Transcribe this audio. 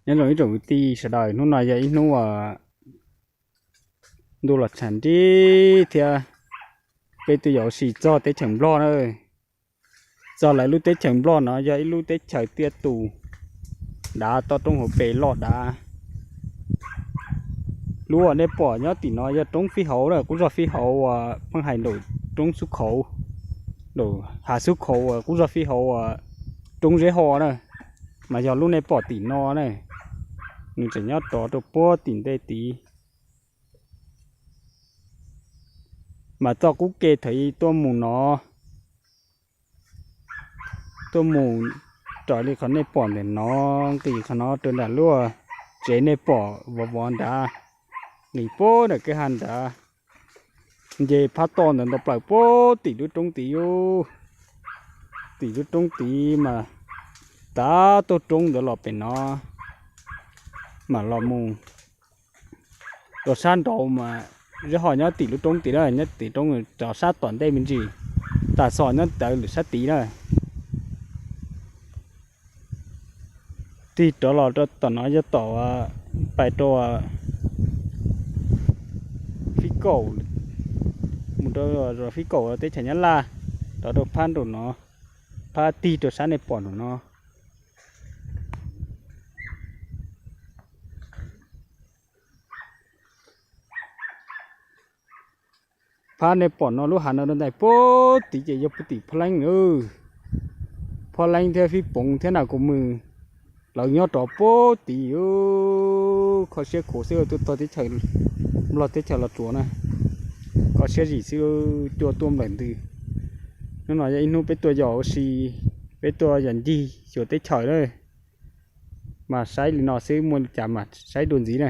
Nyob zoo ib tsoom kwv tij sawv daws, hnub no yog ib hnub uas ntuj los tshav nrig thiab peb twb yuav ua si txog teb chaws Nplog na. Txog lawv lub teb chaws Nplog no yog ib lub teb chaws tiaj tus dav, toj roob hauv pes loj dav. Lub uas nej pom nyob tim no yog roob fij hauv na, qub zog fij hauv uas pheej hais nraum roob Xub Khauv, nraum hav Xub Khauv uas qub zog fij hauv uas roob Zeb Ho na, mas yog lub nej pom tim no na. Nws tseem nyob rov rau puag tim ntej tid, mas txoj qub ke thaum tuaj mus no, tuaj mus raws li qhov nej pom ntawm no, nqis qhov no rau nram lub tsev nej pom vov vov nrad, nqis puag nram kwj ha nrad, nce phab toj ntawd ntau plaws puag tim lub roob tid. Tim lub roob tid mas tav toj roob ntawd los pem no, mam los mus rau sab nraud mas Zeb Ho nyob tim lub roob tid na, nyob tim roob rov sab tom ntej me ntsis, Tam Xos nyob rawv lwm sab tid na. Tig rov los rau tom no yog tom pais rau Fib Kaum, mus rau Fib Kaum teb chaws Nyab Laj, rov rau phab nraum no, phab tig rau sab nej pom nraum no. Phab nej pom no lub hav no rau ntais puag tid ces yog puag tim Phab Leeb, Phab Leeb thiab Fib Poov thiab Nas Kus Mws, lawv nyob rov puag tid. Kho siab khuav xwb tuaj txog teb chaws Nplog teb chaws Los Tsuas na. Kho siab zim xwb, cua tuaj nplawm ntws. Hnub no yog ib hnub peb tuaj yos ua si, peb tuaj yos ncig xyuas teb chaws na, mas saib li no xwb, muaj li cas mas saib dua ntxiv na.